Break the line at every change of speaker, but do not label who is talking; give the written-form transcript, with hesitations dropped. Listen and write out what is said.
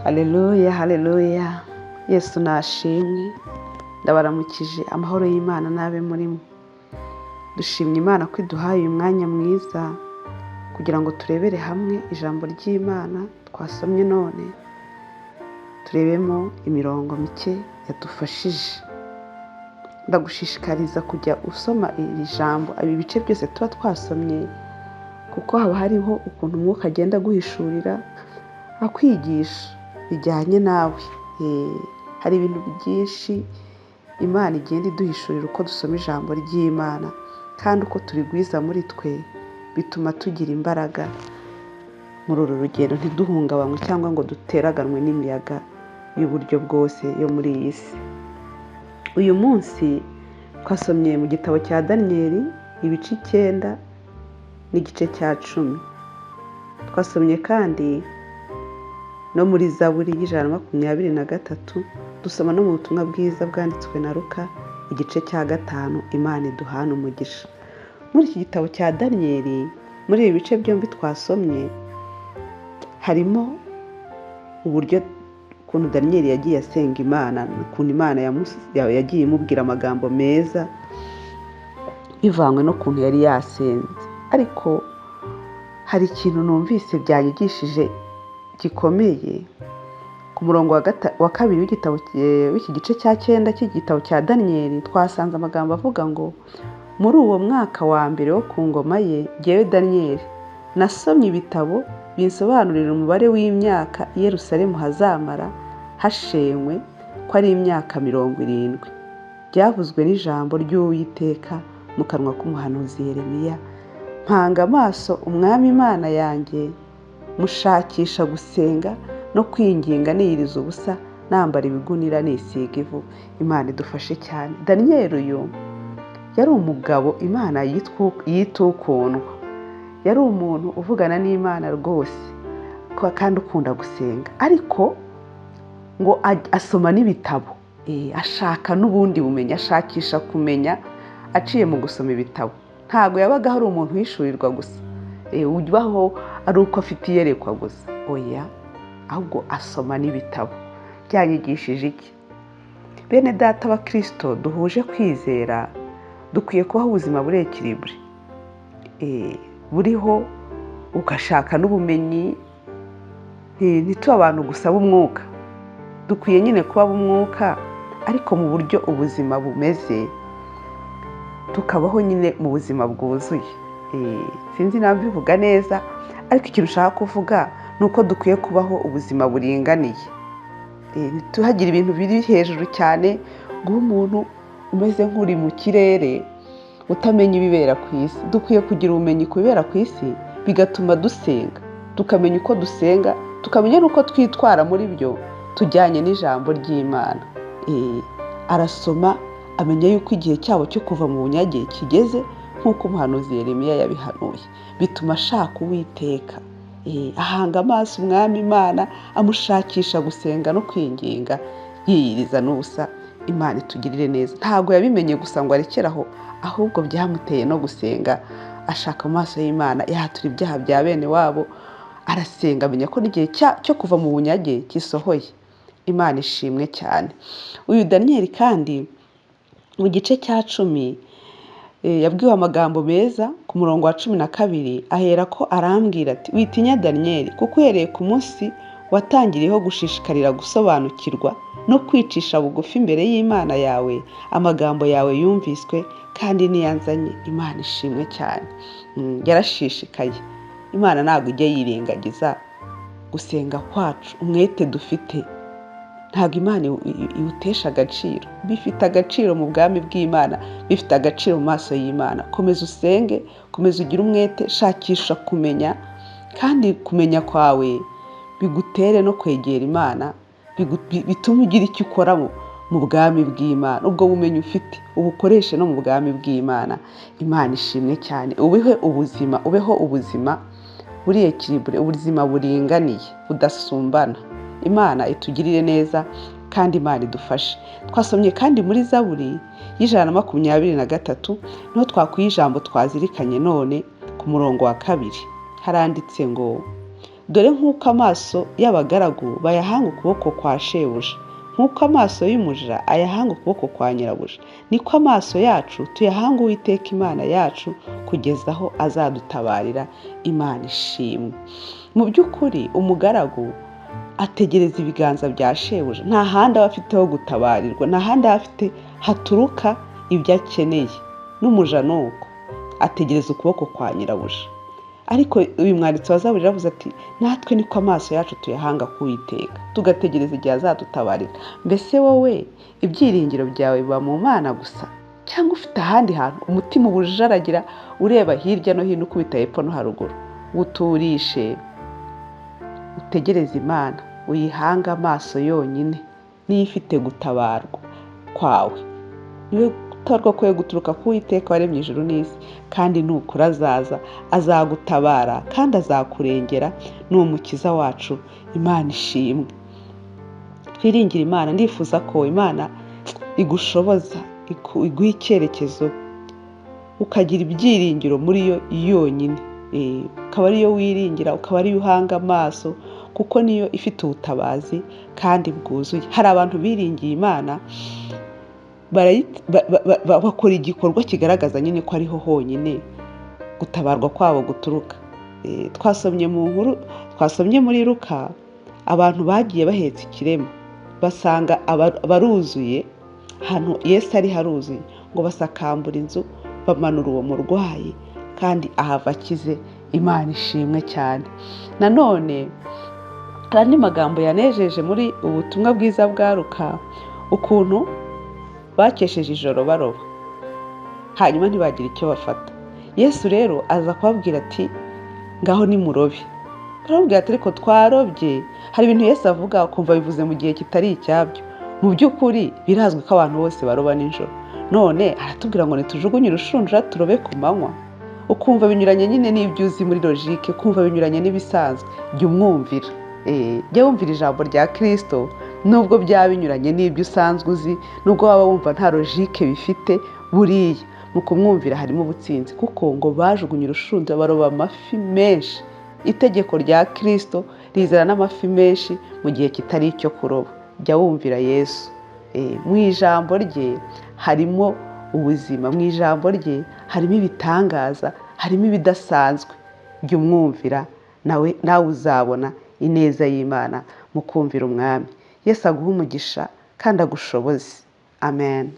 Haleluya, haleluya. Yesu nashimwe. Ndabaramukije, amahoro y'Imana n'abe muri mwe. Dushimye Imana ko iduhaye uyu mwanya mwiza kugira ngo turebere hamwe ijambo ry'Imana twasomye none, turebemo imirongo mike yadufashije. Ndagushishikariza kujya usoma iri jambo, ibi bice byose tuba twasomye, kuko haba hariho ukuntu umwuka agenda aguhishurira, akwigisha bijyanye nawe. Hari ibintu byinshi Imana igenda iduhishurira uko dusoma ijambo ry'Imana, kandi uko turigwiza muri twe bituma tugira imbaraga muri uru rugendo, ntiduhungabanywe cyangwa ngo duteraganwe n'imiyaga y'uburyo bwose yo muri iyi si. Uyu munsi twasomye mu gitabo cya Daniyeli ibice 9 n'igice cya 10. Twasomye kandi no muri Zaburi y'123, dusoma no mu butumwa bwiza bwanditswe na Luka igice cya 5. Imana iduhana umugisha. Muri iki gitabo cya Daniyeli, muri ibi bice byombi twasomye, harimo uburyo ukuntu Daniyeli yagiye asenga Imana, ukuntu Imana yagiye imubwira amagambo meza bivanywe n'ukuntu yari yasenze. Ariko hari ikintu numvise byanyigishije gikomeye. Ku murongo wa kabiri w'iki gice cya 9 cy'igitabo cya Daniyeli, twasanze amagambo avuga ngo: muri uwo mwaka wa mbere wo ku ngoma ye, jyewe Daniyeli nasomye ibitabo binsobanurira umubare w'imyaka i Yerusalemu hazamara hashenywe, ko ari imyaka 70. Byavuzwe n'ijambo ry'Uwiteka mu kanwa k'umuhanuzi Yeremiya. Mpanga amaso Umwami Imana yanjye, mushakisha gusenga no kwinginga, niyiriza ubusa, nambara ibigunira, nisiga ivu. Imana idufashe cyane. Daniyeli uyu yari umugabo Imana yita ukundwa, yari umuntu uvugana n'Imana rwose kandi ukunda gusenga, ariko ngo asoma n'ibitabo, ashaka n'ubundi bumenyi, ashakisha kumenya aciye mu gusoma ibitabo. Ntabwo yabaga hari umuntu uhishurirwa gusa, ubaho ari uko afite iyerekwa gusa, oya, ahubwo asoma n'ibitabo. Byanyigishije iki? Bene data wa Kristo duhuje kwizera, dukwiye kubaho ubuzima burekiribure, buriho ugashaka n'ubumenyi. Ntitube abantu gusa b'umwuka, dukwiye nyine kuba b'umwuka, ariko mu buryo ubuzima bumeze tukabaho nyine mu buzima bwuzuye. Sinzi niba mbivuga neza, ariko ikintu ushaka kuvuga ni uko dukwiye kubaho ubuzima buringaniye. Ntituhagire ibintu biri hejuru cyane ngo umuntu umeze nk'uri mu kirere utamenya ibibera ku isi. Dukwiye kugira ubumenyi ku bibera ku isi, bigatuma dusenga, tukamenya uko dusenga, tukamenya n'uko twitwara muri byo tujyanye n'ijambo ry'Imana. Arasoma amenya yuko igihe cyabo cyo kuva mu bunyage kigeze, nk'uko umuhanuzi Yeremiya yabihanuye. Bituma ashaka Uwiteka, ahanga amaso Umwami Imana, amushakisha gusenga no kwinginga, yiyiriza n'ubusa. Imana itugirire neza. Ntabwo yabimenye gusa ngo arekere aho, ahubwo byamuteye no gusenga, ashaka mu maso y'Imana, yahatura ibyaha bya bene wabo, arasenga, amenya ko n'igihe cyo kuva mu bunyage gisohoye. Imana ishimwe cyane. Uyu Daniyeli kandi mu gice cya 10 yabwiwe amagambo meza ku murongo wa 12, ahera ko arambwira ati: witinya Daniyeli, kuko uhereye ku munsi watangiriyeho gushishikarira gusobanukirwa no kwicisha bugufi imbere y'Imana yawe, amagambo yawe yumviswe kandi niyanzanye. Imana ishimwe cyane. Yarashishikaye. Imana ntabwo ijya yirengagiza gusenga kwacu, umwete dufite. Ntabwo Imana iwutesha agaciro. Bifite agaciro mu bwami bw'Imana, bifite agaciro mu maso y'Imana. Komeza usenge, komeza ugire umwete, shakisha kumenya, kandi kumenya kwawe bigutere no kwegera Imana, bitume ugira icyo ukora mu bwami bw'Imana. Ubwo bumenyi ufite ubukoreshe no mu bwami bw'Imana. Imana ishimwe cyane. Ubeho ubuzima, ubeho ubuzima buri ekiribure, ubuzima buringaniye, budasumbana. Imana itugirire neza kandi Imana idufashe. Twasomye kandi muri Zaburi y'123, niho twakuye ijambo twazirikanye none ku murongo wa 2. Haranditse ngo: Dore nk'uko amaso y'abagaragu bayahanga ukuboko kwa shebuja, nk'uko amaso y'umuja ayahanga ukuboko kwa nyirabuja, niko amaso yacu tuyahanga Uwiteka Imana yacu kugeza aho azadutabarira. Imana ishimwe. Mu by'ukuri umugaragu ategereza ibiganza bya shebuja, nta handi aba afite ho gutabarirwa, nta handi aba afite haturuka ibyo akeneye. N'umuja ni uko ategereza ukuboko kwa nyirabuja. Ariko uyu mwanditsi wa Zaburi yaravuze ati natwe niko amaso yacu tuyahanga ku Uwiteka, tugategereza igihe azadutabarira. Mbese wowe ibyiringiro byawe biba mu Mana gusa, cyangwa ufite ahandi hantu umutima ubujaragira ureba hirya no hino ukubita hepfo no haruguru? Uturishe, utegereze Imana, uyihange amaso yonyine, niyo ifite gutabarwa kwawe. Niwe gutabarwa kwawe guturuka ku Uwiteka waremye ijuru n'isi, kandi nukuri azaza, azagutabara kandi azakurengera, ni umukiza wacu. Imana ishimwe. Twiringire Imana. Ndifuza ko Imana igushoboza, iguha icyerekezo, ukagira ibyiringiro muri yo yonyine, ukaba ariyo wiringira, ukaba ariyo uhanga amaso, kuko niyo ifite ubutabazi kandi bwuzuye. Hari abantu biringiye Imana bakora igikorwa kigaragaza nyine ko ariho honyine gutabarwa kwabo guturuka. Twasomye mu nkuru, twasomye muri Luka, abantu bagiye bahetse ikirema basanga baruzuye, ahantu Yesu ari haruzuye, ngo basakambura inzu bamanura uwo murwayi kandi ahava akize. Imana ishimwe cyane. Nanone hari andi magambo yanejeje muri ubutumwa bwiza bwa Luka, ukuntu bakesheje ijoro baroba hanyuma ntibagira icyo bafata. Yesu rero aza kubabwira ati ngaho nimurobe. Baramubwira ati ariko twarobye. Hari ibintu Yesu avuga ukumva bivuze mu gihe kitari icyabyo. Mu by'ukuri birazwi ko abantu bose baroba nijoro, none aratubwira ngo ntitujugunye urushundura turobe ku manywa. Ukumva binyuranye nyine n'ibyo uzi muri logique, ukumva binyuranye n'ibisanzwe. Jya umwumvira, jya wumvira ijambo rya Kristo, nubwo byaba binyuranye n'ibyo usanzwe uzi, nubwo waba wumva nta logique bifite, buriya mu kumwumvira harimo ubutsinzi, kuko ngo bajugunye urushundura baroba amafi menshi. Itegeko rya Kristo rizana n'amafi menshi mu gihe kitari icyo kuroba. Jya wumvira Yesu. Mu ijambo rye harimo ubuzima, mu ijambo rye harimo ibitangaza, harimo ibidasanzwe. Jya umwumvira, nawe uzabona ineza y'Imana mu kumvira Umwami. Yesu aguhe umugisha kandi agushoboze. Amen.